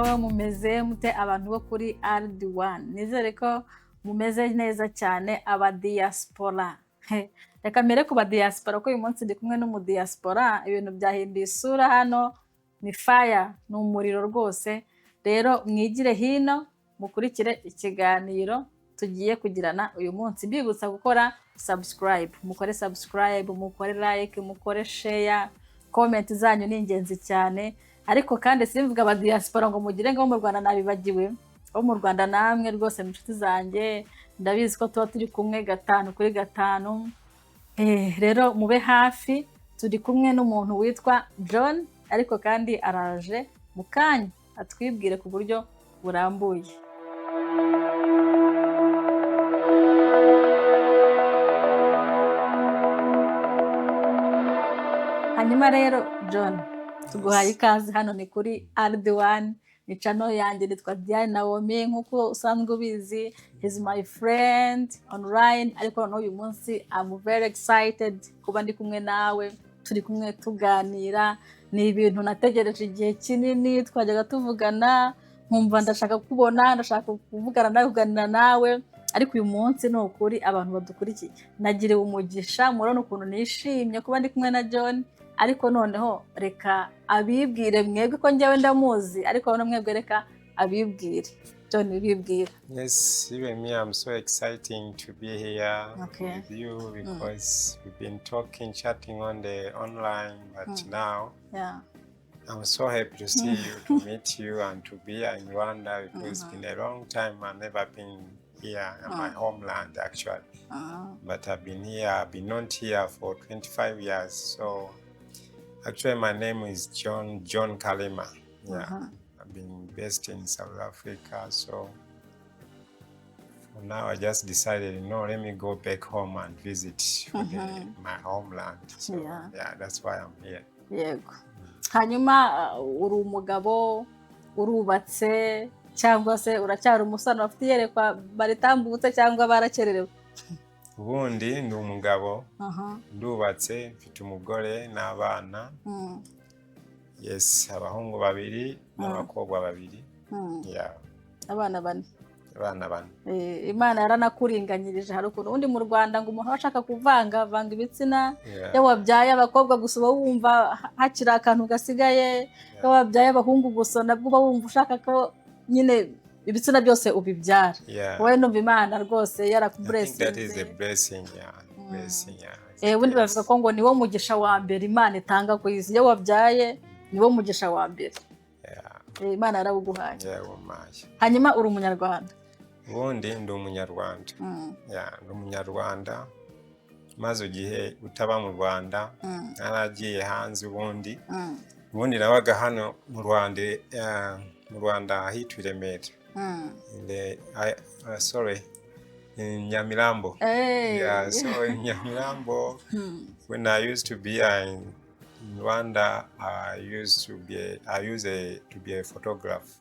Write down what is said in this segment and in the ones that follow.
Muraho, mumeze mute, abantu bo kuri RD1? Nizere ko mumeze neza cyane, aba diaspora. Reka mbere ku ba diaspora, ko uyu munsi ndi kumwe n'umudiaspora. Ibintu byahinduye isura hano, ni fire, ni umuriro rwose. Rero mwigire hino mukurikire ikiganiro tugiye kugirana uyu munsi. Mbibutsa gukora subscribe, mukore subscribe, mukore like, mukore share, comment zanyu ni ingenzi cyane. Ariko kandi simvuga aba diaspora ngo mugire ngo mu Rwanda nabibagiwe. Bo mu Rwanda namwe rwose, inshuti zanjye, ndabizi ko tuba turi kumwe gatanu kuri gatanu. Rero mube hafi, turi kumwe n'umuntu witwa John, ariko kandi araje mu kanya atwibwire ku buryo burambuye. Hanyuma rero John, tuguhaye ikaze hano, ni kuri RD1, ni channel yanjye, nitwa Diane Naomi nk'uko usanzwe ubizi. He's my friend online, ariko noneho uyu munsi I'm very excited kuba ndi kumwe nawe, turi kumwe tuganira. Ni ibintu nategereje igihe kinini. Twajyaga tuvugana nkumva ndashaka kukubona, ndashaka kuvugana nawe, kuganira nawe, ariko uyu munsi ni ukuri, abantu badukurikiye, nagiriwe umugisha. Murabona ukuntu nishimye kuba ndi kumwe na John. Ariko noneho reka abibwire mwebwe, ko njyewe ndamuzi, ariko noneho mwebwe reka abibwire. John, bibwira. Yes, even me, I'm so exciting to be here with you because we've been talking, chatting on the online, but now I'm so happy to see you, to meet you, and to be here in Rwanda because it's been a long time. I've never been here in my homeland, actually. But I've been here, I've been not here for 25 years. So actually, my name is John, John Kalema. Yeah. I've been based in South Africa. So for now, I just decided, no, let me go back home and visit for my homeland. So yeah, that's why I'm here. Yego. Hanyuma uri umugabo, urubatse, cyangwa se uracyari umusore bafite iyerekwa baritambutse, cyangwa barakererewe? Ubundi ndi umugabo, ndubatse, mfite umugore n'abana. Yes, abahungu babiri n'abakobwa babiri. Yeah. Abana bane. Abana bane. Imana yaranakuringanyirije. Hari ukuntu ubundi mu Rwanda ngo umuntu aba ashaka kuvanga vanga ibitsina. Iyo wabyaye abakobwa gusa uba wumva hakiri akantu gasigaye, iyo wabyaye abahungu gusa nabwo uba wumva ushaka ko nyine ibitsina byose ubibyara. Wowe numva Imana rwose I think that is yarakublessinze. A blessing, yeah. Blessing, yeah. It's a Ubundi bavuga blessing. ko ngo niwo mugisha wa mbere Imana itanga ku isi. Iyo wabyaye niwo mugisha wa mbere. Imana yarawuguhaye. Yeah, umaye. Hanyuma uri Umunyarwanda? Ubundi ndi Umunyarwanda. Yeah, ndi Umunyarwanda. Maze igihe utaba mu Rwanda, naragiye hanze ubundi. Ubundi nabaga hano mu Rwanda, mu Rwanda ahitwa i Remera. In the, I, sorry, in Nyamirambo. Yeah, so in Nyamirambo, when I used to be in Rwanda, I used to be a photographer.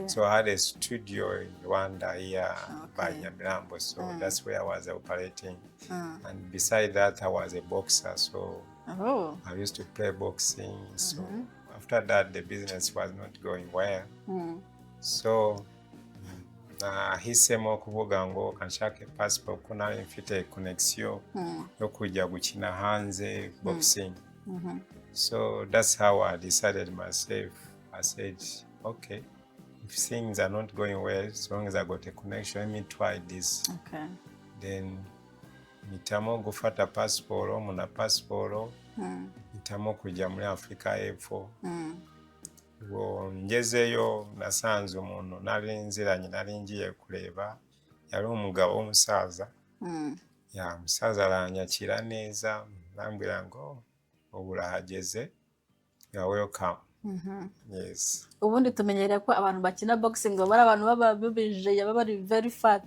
So I had a studio in Rwanda here by Nyamirambo. So that's where I was operating. And beside that, I was a boxer. So I used to play boxing. So after that, the business was not going well. So nahisemo kuvuga ngo kanshake passport, ko nari mfite connection yo kujya gukina hanze boxing. So that's how I decided myself. I said, "Okay, if things are not going well, as long as I got a connection, let me try this." Then mpitamo gufata pasiporo, muna pasiporo, mpitamo kujya muri Afurika y'Epfo. Ubwo ngezeyo nasanze umuntu nari nziranye, nari ngiye kureba, yari umugabo w'umusaza. Ya umusaza aranyakira neza, arambwira ngo ubu urahageze, you are welcome. Yes. Ubundi tumenyereye ko abantu bakina boxing baba ari abantu baba bibije, baba bari very fat.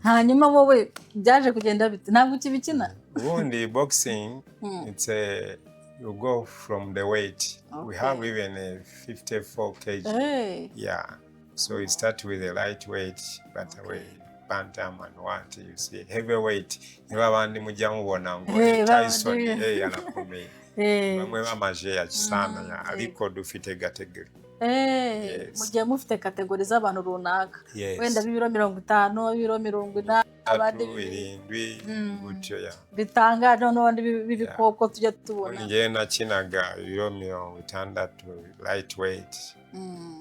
Hanyuma wowe byaje kugenda bite? Ntabwo ukibikina? Ubundi boxing, it's a you go from the weight. We have even a 54 kg. Hey. Yeah. So you start with a lightweight, but we bantam and what you see heavyweight. Niba abandi mujya mubona ngo Hey, Tyson babandi. Arakomeye. Hey. Bamwe bamaje ya sana ya, ariko dufite category. Yes. Mugiye mufite category z'abantu runaka, Yes. wenda b'ibiro 50, b'ibiro 40, abandi 3, 7, gutyo, ya. Bitangaje. Noneho abandi b'ibikoko tujya tubona. Ubundi njyewe nakinaga ibiro 60, lightweight.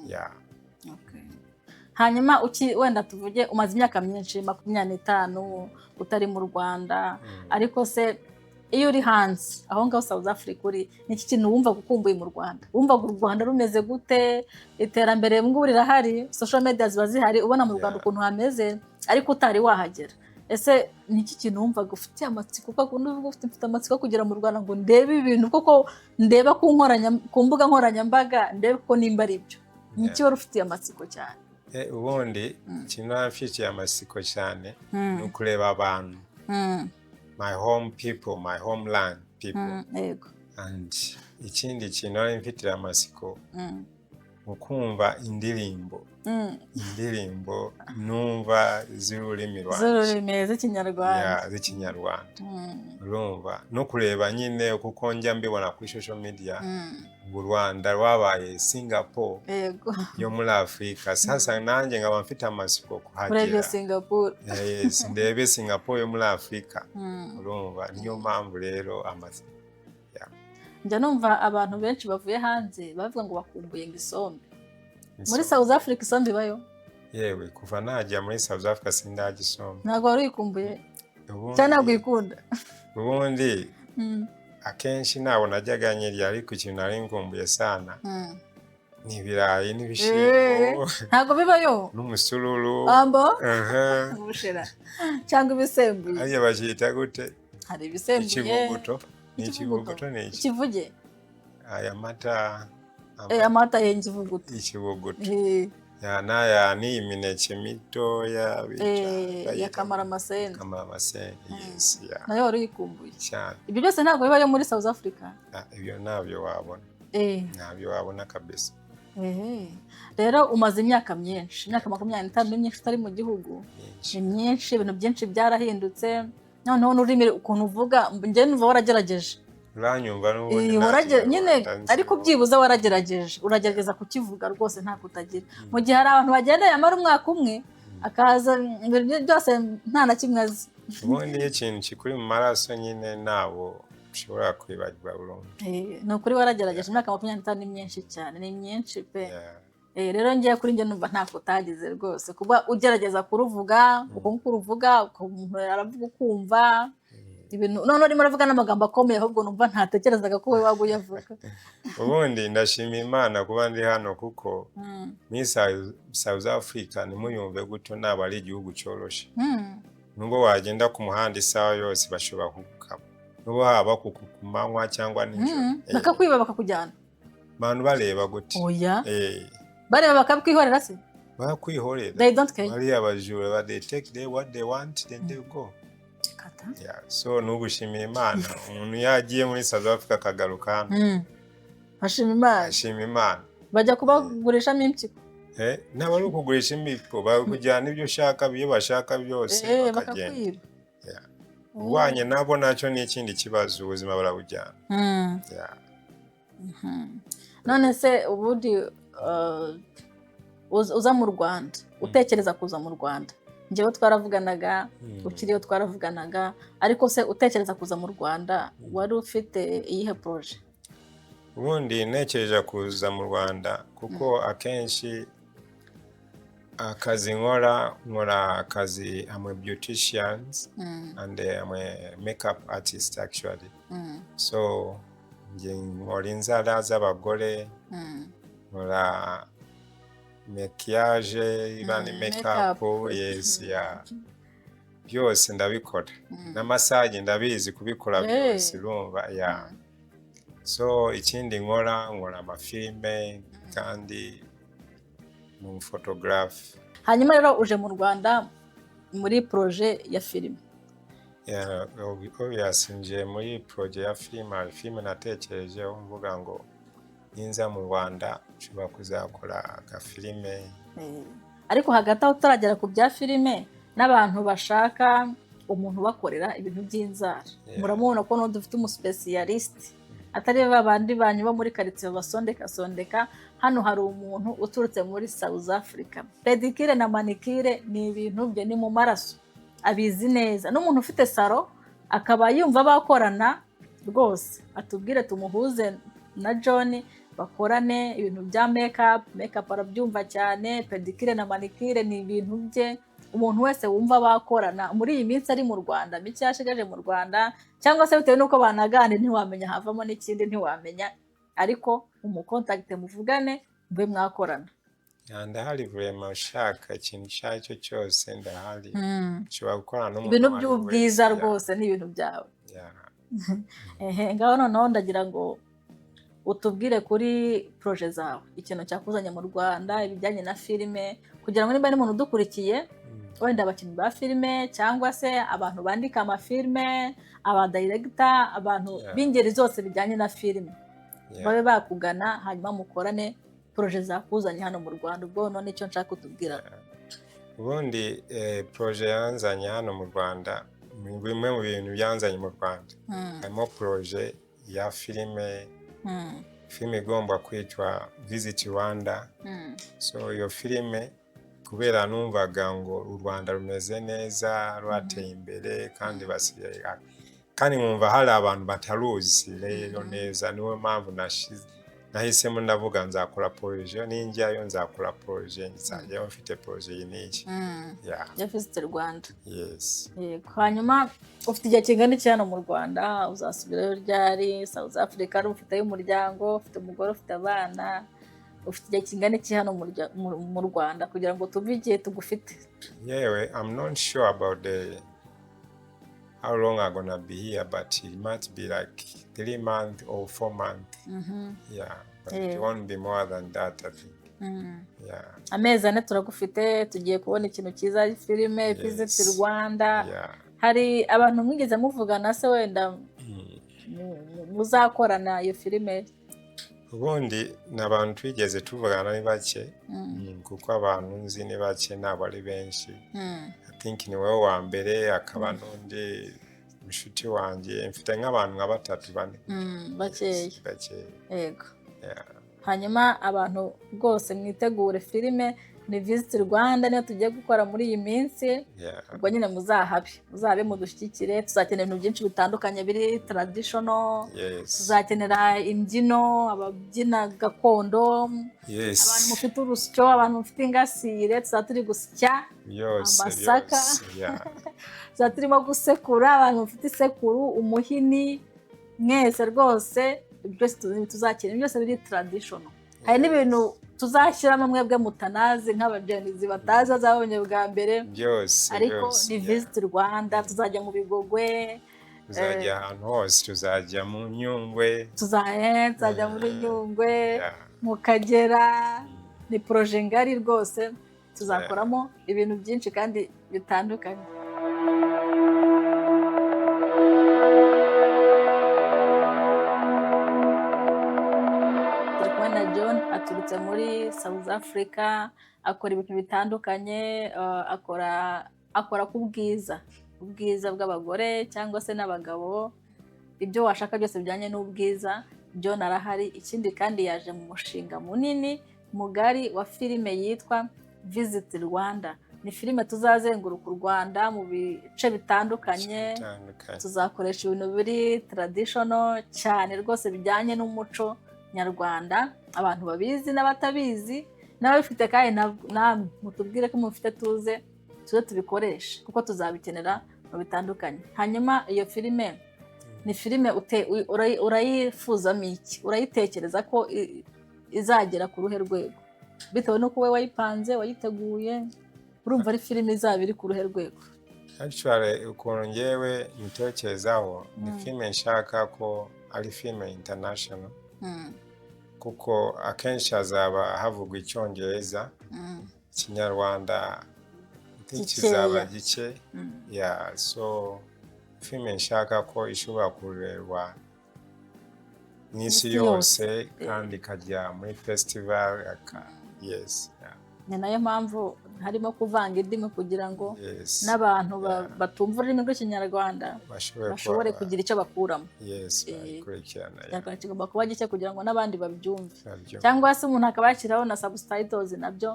Ya. Okay. Hanyuma wenda tuvuge umaze imyaka myinshi, 25, utari mu Rwanda, ariko se iyo uri hanze aho ngaho South Africa uri, ni iki kintu wumva ukumbuye mu Rwanda? Wumvaga u Rwanda rumeze gute? Iterambere ngubu rirahari, social media ziba zihari, ubona mu Rwanda ukuntu hameze, ariko utari wahagera. Ese ni iki kintu wumvaga ufitiye amatsiko, kuko akunda uvuga ufite mfite amatsiko yo kugera mu Rwanda ngo ndebe ibintu koko ndeba ku mbuga nkoranyambaga, ndebe ko nimba ari byo? Ni iki wari ufitiye amatsiko cyane? Ubundi ikintu naba mfitiye amatsiko cyane ni ukureba abantu, my home people, my homeland people. And ikindi kintu nari mfitiye amatsiko mu kumva indirimbo, indirimbo numva z'ururimi rwanjye. Z'ururimi z'Ikinyarwanda. Ya, z'Ikinyarwanda. Urumva, no kureba nyine, kuko njya mbibona kuri social media, u Rwanda rwabaye Singapore yo muri Afurika. Sasa nanjye nkaba mfite amatsiko urebye kuhagera. Singapore. Yes, ndebe Singapore yo muri Afurika. Urumva, niyo mpamvu rero amatsiko. Njya numva abantu benshi bavuye hanze bavuga ngo bakumbuye ngo isombe. Muri South Africa isombe ibayo? Yewe, kuva najya muri South Africa sindajya isombe. Ntabwo wari uyikumbuye cyangwa ntabwo uyikunda? Ubundi akenshi ntabwo najyaga nyirya, ariko ikintu nari nkumbuye sana ni ibirayi n'ibishyimbo. Ntabwo bibayo. N'umusururu. Ambo. Aha. Ubushera cyangwa ibisembuye. Hariya bacyita gute? Hari ibisembuye. Ikivuguto ni Ikivuguto. Ikivuguto ni iki? Ikivuge. Aya mata. Amata yenga ikivuguto. Ikivuguto. Ya, n'aya ni imineke mitoya bita ya bayita kamaramasende. Kamaramasende, yes, ya. Nayo wari uyikumbuye? Cyane. Ibyo byose ntabwo bibayo muri South Africa? Ah, ibyo ntabyo wabona. Ntabyo wabona kabisa. Ehe. Rero umaze imyaka myinshi, imyaka 25 ni myinshi utari mu gihugu. Myinshi. Ni myinshi, ibintu byinshi byarahindutse. Noneho n'ururimi ukuntu uvuga, njye numva waragerageje. Uranyumva n'ubundi Eh, nta nyine Kinyarwanda nzi. Ariko byibuze waragerageje, uragerageza kukivuga rwose, nta kutagira. Mu gihe hari abantu bagenda, yamara umwaka umwe akaza, ibintu byose nta na kimwe azi. Ubundi iyo ikintu kikuri mu maraso nyine ntabwo ushobora kwibagirwa burundu. Ni ukuri waragerageje. Imyaka 25 ni myinshi cyane, ni myinshi pe. Rero ngiye kuri njye numva ntako utagize rwose, kuba ugerageza kuruvuga uko nguko uruvuga, umuntu aravuga ukumva ibintu, none urimo uravuga n'amagambo akomeye ahubwo numva ntatekerezaga ko wowe waba uyavuga. Ubundi ndashima Imana kuba ndi hano, kuko muri South Africa, ntimuyumve gutyo, ntabwo ari igihugu cyoroshye. Nubwo wagenda ku muhanda isaha yose bashobora kugukaba, nubwo haba ku manywa cyangwa nijoro. Bakakwiba bakakujyana? Abantu bareba gute? Oya. Bareba bakakwihorera se? Barakwihorera. They don't care. Bariya bajura ba, they take what they want, then they go. Kata. Yeah. So ni ugushimira Imana, umuntu yagiye muri South Africa akagaruka hano, Ashima Imana. Ashima Imana. Bajya kubagurishamo impyiko. Ntabwo ari ukugurisha imipiko, bakujyana ibyo ushaka, ibyo bashaka byose, bakagenda. Bakakwiba. Yeah. Ubanye nabo nacyo ni ikindi kibazo, ubuzima barabujyana. Yeah. None se ubundi uza mu Rwanda, utekereza kuza mu Rwanda, njyewe twaravuganaga, ukiriyo twaravuganaga, ariko se utekereza kuza mu Rwanda wari ufite iyihe projet? Ubundi ntekereje kuza mu Rwanda kuko akenshi akazi nkora, nkora akazi, I'm a beautician and I'm a makeup artist actually. So njye nkora inzara z'abagore, nkora maquillage, iba ni makeup. Makeup, yes, yeah. Byose ndabikora, na massage ndabizi kubikora byose, urumva, yeah. So ikindi nkora, nkora amafilime kandi ni photographe. Hanyuma rero uje mu Rwanda muri projet ya filime? Yeah, obvious, nje muri projet ya filime. Hari filime natekerejeho mvuga ngo ninza mu Rwanda nshobora kuzakora agafilime. Ariko hagati aho utaragera ku bya filime, n'abantu bashaka umuntu ubakorera ibintu by'inzara, muramubona ko n'ubu dufite umuspécialiste. Atari ba bandi banyu bo muri karitsiye basondeka sondeka. Hano hari umuntu uturutse muri South Africa. Pedicure na manicure ni ibintu bye, ni mu maraso, abizi neza. N'umuntu ufite salon akaba yumva bakorana rwose, atubwire tumuhuze na John bakorane ibintu bya makeup. Makeup arabyumva cyane, pedicure na manicure ni ibintu bye. Umuntu wese wumva bakorana muri iyi minsi ari mu Rwanda, mike yashigaje mu Rwanda, cyangwa se bitewe n'uko banaganira ntiwamenya, havamo n'ikindi ntiwamenya, ariko umucontacte muvugane mube mwakorana. Yeah, ndahari vraiment. Ushaka ikintu icyo ari cyo cyose ndahari, nshobora gukorana n'umuntu Ibintu uwo ari we by'ubwiza wese, yeah. rwose ni ibintu byawe. Yeah. Ehe, ngaho noneho ndagira ngo utubwire kuri projet zawe, ikintu cyakuzanye mu Rwanda, ibijyanye na filime, kugira ngo niba ari umuntu udukurikiye, wenda abakinnyi ba filime cyangwa se abantu bandika amafilime, abadirector, abantu b'ingeri zose bijyanye na filime, babe bakugana hanyuma mukorane projet zakuzanye hano mu Rwanda. Ubwo none icyo nshaka kutubwira. Ubundi projet yanzanye hano mu Rwanda, ni bimwe mu bintu byanzanye mu Rwanda, harimo projet ya filime, filime igomba kwitwa Visit Rwanda. So iyo filime, kubera numvaga ngo u Rwanda rumeze neza, rwateye imbere, kandi basigaye, kandi nkumva hari abantu bataruzi rero neza, niyo mpamvu nahisemo ndavuga nzakora projet, ninjyayo nzakora projet, nzajyayo mfite projet iyi n'iyi. Yeah. Ya Visit Rwanda. Yes. Yego. Hanyuma ufite igihe kingana iki hano mu Rwanda? Uzasubirayo ryari? South Africa ari ufiteyo umuryango, ufite umugore, ufite abana, ufite igihe kingana iki hano mu Rwanda kugira ngo tuve igihe tugufite? Yewe, I'm not sure about the how long I'm gonna be here, but it might be like 3 months or 4 months. Yeah, but it won't be more than that, I think. Yeah. Amezi 4 turagufite, tugiye kubona ikintu cyiza, filime Visit Rwanda. Hari abantu mwigeze muvugana se wenda muzakorana iyo filime? Ubundi ni abantu twigeze tuvugana ni bake, kuko abantu nzi ni bake, ntabwo ari benshi. I think ni wowe wa mbere, akaba n'undi mushuti wanjye, mfite nk'abantu nka batatu, bane. Bakeya. Yes, bakeya. Yego. Yeah. Hanyuma abantu rwose mwitegure filime ni Visit Rwanda, niyo tugiye gukora muri iyi minsi. Ubwo nyine muzahabe mudushyigikire. Tuzakenera ibintu byinshi bitandukanye biri traditional. Tuzakenera imbyino, ababyina gakondo, abantu mufite urusyo, abantu mufite ingasire, tuzaba turi gusya Byose. amasaka. Byose, yeah. Tuzaba turimo gusekura, abantu mufite isekuru, umuhini, mwese rwose byose tuzakenera, byose biri traditional. Hari n'ibintu tuzashyiramo mwebwe mutanazi, nk'abajenizi batazi, bazabonye bwa mbere. Byose. Ariko Byose, ni yeah. Visit Rwanda, tuzajya mu Bigogwe. Tuzajya ahantu hose, tuzajya mu Nyungwe. Tuzajya muri Nyungwe, mu Kagera. Ni projet ngari rwose, tuzakoramo ibintu byinshi kandi bitandukanye. Turi kumwe na John, aturutse muri South Africa, akora ibintu bitandukanye, akora ku bwiza, ubwiza bw'abagore cyangwa se n'abagabo, ibyo washaka byose bijyanye n'ubwiza, John arahari. Ikindi kandi yaje mu mushinga munini mugari wa filime yitwa Visit Rwanda. Ni filime tuzazenguruka u Rwanda mu bice bitandukanye, Bitandukanye. tuzakoresha ibintu biri traditional cyane rwose bijyanye n'umuco nyarwanda. Abantu babizi n'abatabizi n'ababifite kandi namwe mutubwire ko mufite, tuze tubikoreshe kuko tuzabikenera mu bitandukanye. Hanyuma iyo filime ni filime urayifuzamo iki? Urayitekereza ko izagera ku ruhe rwego bitewe n'uko wowe wayipanze, wayiteguye? Urumva ari filime izaba iri ku ruhe rwego? Actually, ukuntu ngewe mbitekerezaho, ni filime nshaka ko ari filime international, kuko akenshi hazaba havugwa Icyongereza, Ikinyarwanda I think Gikeya. kizaba gike. Yeah, so filime nshaka ko ishobora kurebwa n'isi N'isi yose. yose, kandi ikajya muri festival yes, yeah. Ni nayo mpamvu harimo kuvanga indimi kugira ngo n'abantu batumva ururimi rw'Ikinyarwanda bashobore bashobore kuba kugira icyo bakuramo. Bayikurikirana. Ikinyarwanda kigomba kuba gike kugira ngo n'abandi babyumve, Babyumve. cyangwa se umuntu akaba yashyiraho na subtitles, nabyo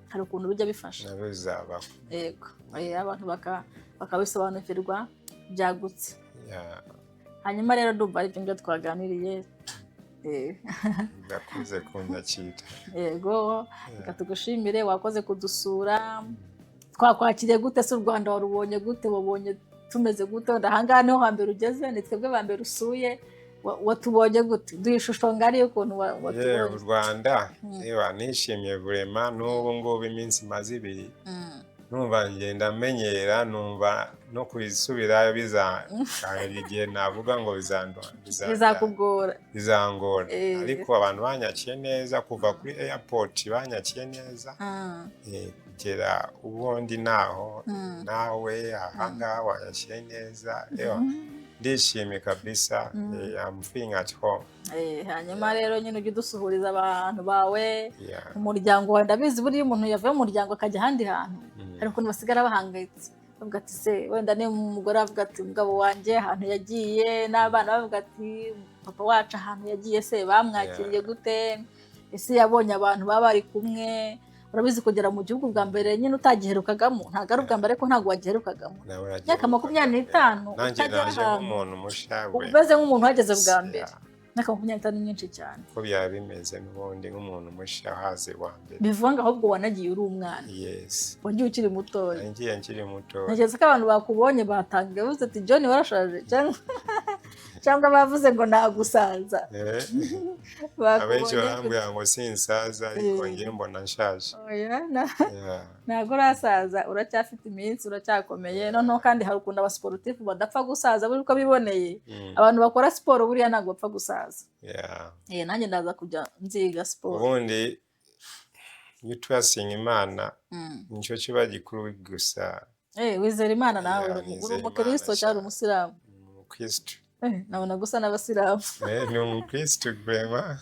hari ukuntu bijya bifasha. Nabyo bizabaho. Yego. Abantu bakabisobanukirwa byagutse. Hanyuma rero ndumva ari ibyo ngibyo twaganiriye. Ndakuze kunyakira. Yego, reka tugushimire, wakoze kudusura. Twakwakiriye gute se? U Rwanda warubonye gute? Wabonye tumeze gute? Wenda ahangaha niho hambere ugeze, ni twebwe ba mbere usuye. Watubonye gute? Duhe ishusho ngari y'ukuntu Yewe, u watubonye. Rwanda, reba, nishimiye vraiment. N'ubu ngubu iminsi imaze 2 numva ngenda menyera, numva no kubisubirayo bizankanira igihe, navuga ngo Bizakugora. Bizangora. Ariko abantu banyakiye neza kuva kuri airport, banyakiye neza kugera ubundi naho nawe ahangaha wanyakiye neza. Ewa, ndishimye kabisa. I'm feeling at home. Hanyuma rero nyine ujye udusuhuriza abantu bawe, umuryango wawe. Ndabizi buriya umuntu yavuye mu muryango akajya ahandi hantu, hari ukuntu basigara bahangayitse, bavuga ati: "Se wenda ni umugore avuga ati umugabo wanjye ahantu yagiye", n'abana bavuga ati: "Papa wacu ahantu yagiye se bamwakiriye gute? Ese yabonye abantu baba bari kumwe?" Urabizi, kugera mu gihugu bwa mbere nyine utagiherukagamo, ntabwo ari ubwa mbere ariko ntabwo wagiherukagamo Nawe uragiye. Imyaka 25 Nanjye utajya naje ahantu, nk'umuntu musha we. Umeze nk'umuntu uhageze bwa mbere. Imyaka 25 ni myinshi cyane. Ko byaba bimeze n'ubundi nk'umuntu musha haze wa mbere. Bivuga ngo ahubwo wanagiye uri umwana. Yes. Wagiye ukiri mutoya. Ngiye nkiri muto. Ntekereza ko abantu bakubonye batangiye bavuze ati: "John warashaje", cyangwa bavuze ngo nagusaza. Abenshi Bakubonye. barambwira ngo sinsaza, ariko njye mbona nshaje. Oya, Yeah. ntabwo urasaza, uracyafite iminsi, uracyakomeye. Noneho kandi hari ukuntu abasiporutifu badapfa gusaza buri uko biboneye. Abantu bakora siporo buriya ntabwo bapfa gusaza. Nanjye ndaza kujya nziga siporo. Ubundi iyo turasenga Imana, nicyo kiba gikuru gusa. Wizera Imana nawe? Yeah, Uri nizera umukristo Imana cyangwa cyane. umusilamu? Umukristo. Nabona gusa n'abasilamu. Ni umukristo vraiment.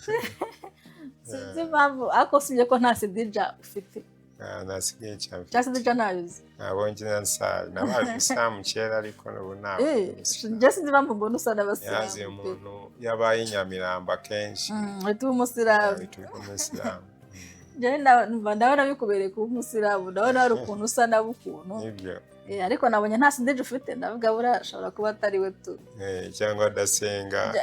Sinzi impamvu, ariko usibye ko nta sidija ufite. Ah, nasigaye cyane. Cyangwa sidija ntabizi? Ntabwo njye nsa nabaye umusilamu kera, ariko ubu ntabwo ndi umusilamu. Njye sinzi impamvu mbona usa n'abasilamu Yazi pe. umuntu yabaye i Nyamirambo akenshi Uhita uba umusilamu. Ahita uba umusilamu. Njyewe ndabona bikubereye kuba umusilamu, ndabona hari ukuntu usa nabo ukuntu. Nibyo. Ariko nabonye nta sidija ufite, ndavuga buriya ashobora kuba atari we tu. Cyangwa adasenga.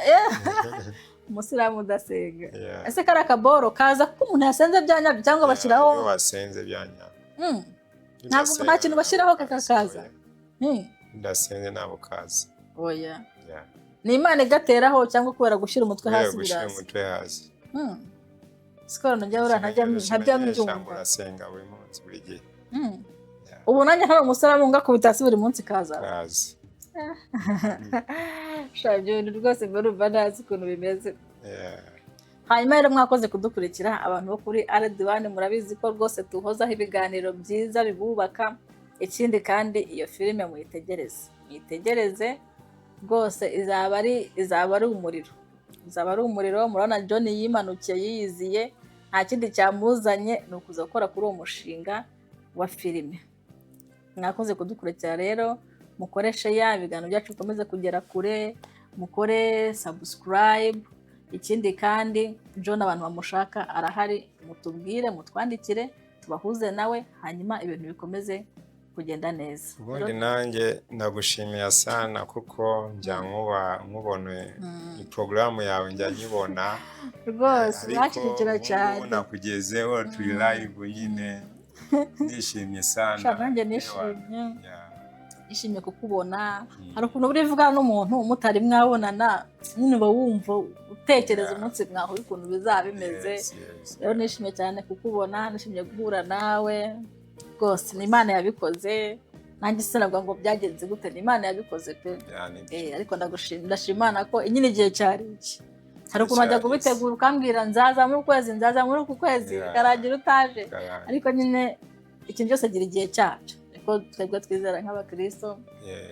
Umusilamu udasenga. Yeah. Ese kari akaboro kaza kuko umuntu yasenze bya nyabyo, cyangwa bashyiraho? Iyo wasenze bya nyabyo. Ntabwo nta kintu bashyiraho kakakaza. Udasenze ntabwo kaza. Oya. Yeah. Ni Imana igateraho cyangwa kubera gushyira umutwe Kubera hasi gushyira biraza? umutwe hasi. Siporo njya buriya ntajya ntajya Ikimenyesha ngo mbyumva. urasenga buri munsi, buri gihe. Yeah. Ubu nanjye ntari umusilamu ngakubita hasi buri munsi kaza? Kaza. Sha, ibyo bintu rwose mba numva ntazi ukuntu bimeze. Hanyuma rero mwakoze kudukurikira, abantu bo kuri RD1. Murabizi ko rwose tuhozaho ibiganiro byiza bibubaka. Ikindi kandi iyo filime muyitegereze, muyitegereze rwose, izaba ari umuriro, izaba ari umuriro. Murabona John yimanukiye yiyiziye, nta kindi cyamuzanye ni ukuza gukora kuri uwo mushinga wa filime. Mwakoze kudukurikira rero, mukoreshe ya ibiganiro byacu bikomeze kugera kure, mukore subscribe. Ikindi kandi John abantu bamushaka arahari, mutubwire, mutwandikire, tubahuze nawe, hanyuma ibintu bikomeze kugenda neza. Ubundi nanjye ndagushimiye sana, kuko njya nkuba nkubone porogaramu yawe, njya nyibona. Rwose Ariko mwashyigikira ubu cyane. ngubu nakugezeho, turi live nyine, ndishimye sana. Sha, nanjye nishimye. Yeah. Nishimiye kukubona. Hari ukuntu buriya uvugana n'umuntu mutari mwabonana, nyine uba wumva utekereza umunsi mwahuye ukuntu bizaba bimeze. Rero nishimiye cyane kukubona, nishimiye guhura nawe rwose. Ni Imana yabikoze, nanjye sinavuga ngo byagenze gute, ni Imana yabikoze pe. Yeah, ni byo. Ariko ndashima Imana ko nyine igihe cyari iki. Hari ukuntu wajya Cyari kubitegura ukambwira nzaza muri ukwezi, nzaza muri uku kwezi, bikarangira utaje. Karangira. Ariko nyine ikintu cyose agira igihe cyacyo, niko twebwe twizera nk'abakristo.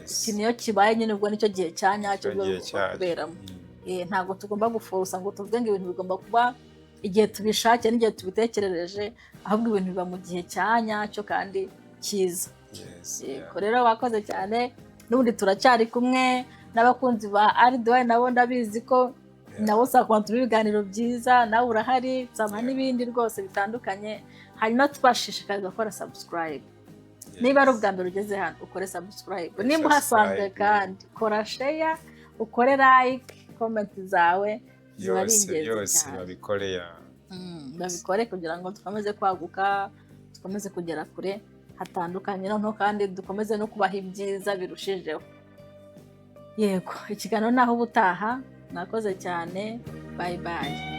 Ikintu iyo kibaye nyine ubwo nicyo gihe cya nyacyo Icyo gihe bwo cyacyo. kuberamo. Ntabwo tugomba guforusa ngo tuvuge ngo ibintu bigomba kuba igihe tubishakiye n'igihe tubitekerereje, ahubwo ibintu biba mu gihe cya nyacyo kandi cyiza. Yego, rero wakoze cyane. N'ubundi turacyari kumwe n'abakunzi ba RDY, nabo ndabizi ko nabo uzakubona turi ibiganiro byiza, nawe urahari, tuzamuha n'ibindi rwose bitandukanye. Hanyuma tubashishikariza gukora subscribe. Niba ari ubwa mbere ugeze hano, ukore subscribe. Kora Nimba uhasanzwe subscribe. kandi kora share, ukore like, comment zawe ziba ari Yose ingenzi yose cyane. Babikore ya. Babikore kugira ngo dukomeze kwaguka, dukomeze kugera kure hatandukanye, noneho kandi dukomeze no kubaha ibyiza birushijeho. Yego, ikiganiro naho ubutaha. Mwakoze cyane, bye bye.